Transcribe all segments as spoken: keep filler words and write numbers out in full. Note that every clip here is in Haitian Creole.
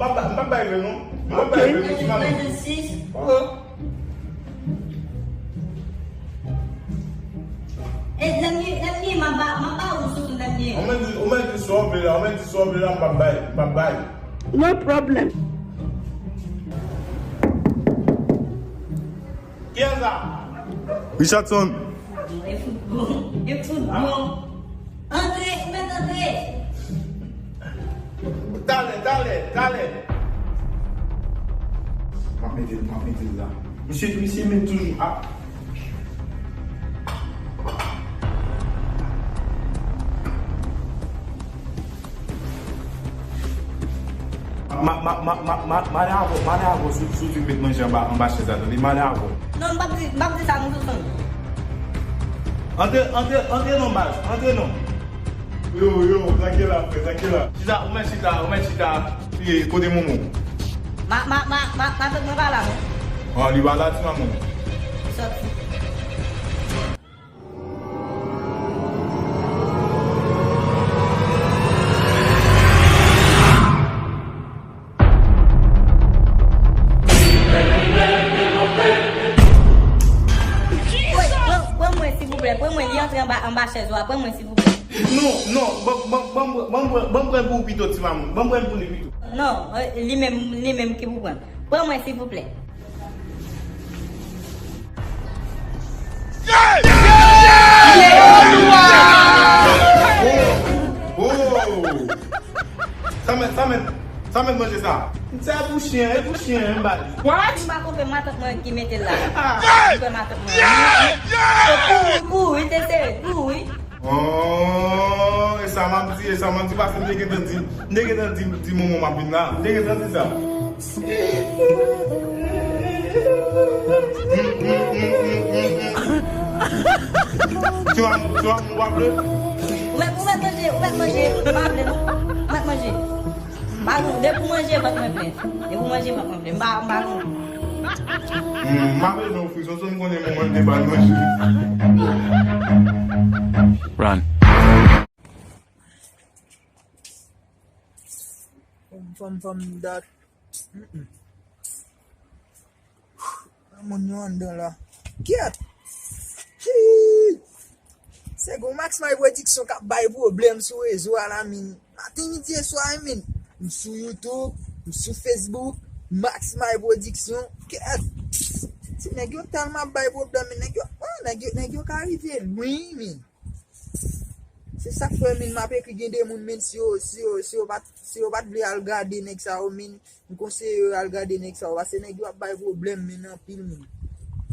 M ap ba-, m ap bay vre non. M ap bay vre non, ti manman. Ok. E, lè m gen, lè m gen, m ap ba, m ap ba ou sou lè m gen. Ou menm di, ou menm di sa w vle la, ou menm di sa w vle la, m ap bay, m ap bay. No problem. Kiyès sa? Richardson. E fout bon. E fout bon. Antre, ou mèt antre. Talè, talè, talè. M ap mete l, m ap mete l la. Misye, misye menm toujou ap. Ma, ma, ma, ma, ma, m ale avè w, m ale avè w, si, si w vin met manje anba, anba chèz la, tande, m ale avè w. Non, m p ap di, m p ap di sa, nou tout fanmi. Antre, antre, antre non, baz, antre non. Yo, yo, sa ki la, frè, sa ki la. Chita, ou mèt chita, ou mèt chita, e, kote Momo? Ma, ma, ma, ma, matant mwen pa la, non. An, li pa la, ti manman. Sòti. Pran, pran mwen, silvouplè. Pran mwen, li antre anba, anba chèz la. Pran mwen, silvouplè. Non, non, ban, ban, ban, ban, ban, ban m pran pou ou pito, ti manman. Ban m pran pou li pito. Non, eh, li menm, li menm ki pou pran. Pran mwen, silvouplè. Oh! Sa mèt, sa mèt, sa mèt manje sa. Sa e pou chen, e pou chen, m ba li. What? M pa konprann, matant mwen ki mete l la. Ah. M kwè matant mwen. Kouri, kouri, te sere, kouri. Oh, e sa m ap di, e sa m ap di, paske m te gentan di, m te gentan di, di Momo m ap vin la. M te gentan di sa. Ti manman, ti manman, w ap vle? Ou mèt, ou mèt manje, ou mèt manje. M pa vle non. Ou mèt manje. M pa vle. Depi w manje, vant mwen plen. Depi w manje, vant mwen plen. M pa, m pa vle non. Hmm, m pa vle non, frè. Sonson m konnen Momo te ba l manje. Run. Fanm, fanm, fanm dat. Mm-mm. Moun yo anndan la. Kyèt! Hii! Se gon Max My Production k ap bay pwoblèm sou rezo a la, min. Maten, midi e swa, wi, min. M sou YouTube, m sou Facebook, Max My Production. Kyèt! Ti nèg yo tèlman ap bay pwoblèm, min. Nèg yo, oh, nèg yo, nèg yo ka rive lwen, min. Se sa k fè, min, m ap ekri gen de moun, min, si yo, si yo, si yo pa t, si yo pa t vle al gade nèg sa yo, min, m konseye yo al gade nèg sa yo, paske nèg yo ap bay pwoblèm, min, anpil, min.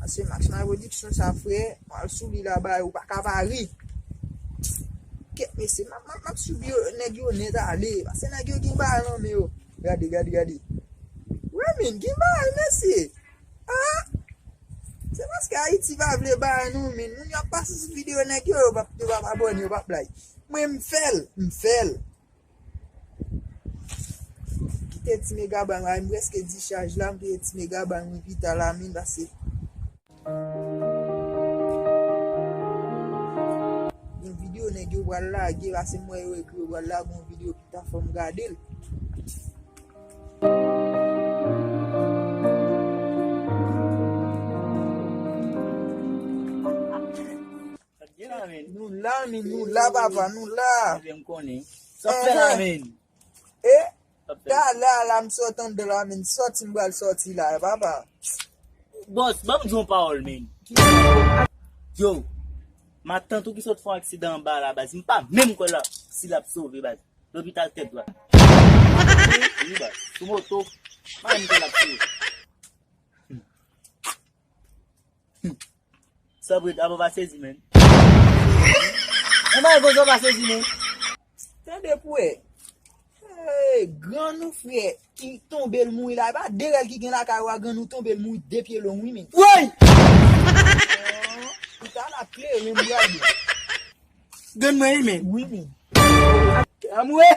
Paske Max My Production sa, frè, w al sou li la, bay, ou pa ka pa ri. Kèt, mesye, m ap, m ap, m ap swiv yo, nèg yo nèt ale, paske nèg yo gen bagay nan men yo. Gade, gade, gade. Wè, min, gen bagay, mesye. Ah! Se paske Ayiti pa vle bay nou, min. Moun yo ap pase sou videyo nèg yo, yo p ap, yo p ap abòne, yo p ap like. Mwen, m fè l, m fè l. Kite ti mega ban mwen, m prèske dichaj la, m kite ti mega ban mwen pita la, min, pase. Yon videyo nèg yo pral lage, pase m wè yo ekri yo pral lage yon videyo pita, fò m gade l. Nou la, men, nou la, papa, nou la. Sa fè la, men. E, talè a la, m sot anndan la, men, sòti, m pral sòti la, papa. Bòs, ban m di yon pawòl, men. Yo, matant ou ki sot fè yon aksidan anba la, baz, m pa menm kwè la, si l ap sove, baz. Lopital tèt dwat. Wi, baz. Sou moto. Pa menm kwè l ap sove. Sa vre, apa w pa sezi, men. Anba e konsa w pa sezi, men. Tande pou wè. Hey, grann ou frè ki tonbe l mouri la, e pa de rèl ki gen lakay ou a, grann ou tonbe l mouri de pye long, wi, men. Woy! Ou ta la klere, m pral di. Grann mwen, men. Wi, men. Amwe!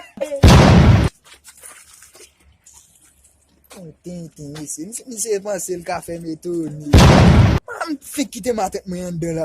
Tenten, tenten, mesye. Misye, misye panse l ka fè m etone. M fik kite matant mwen anndan la.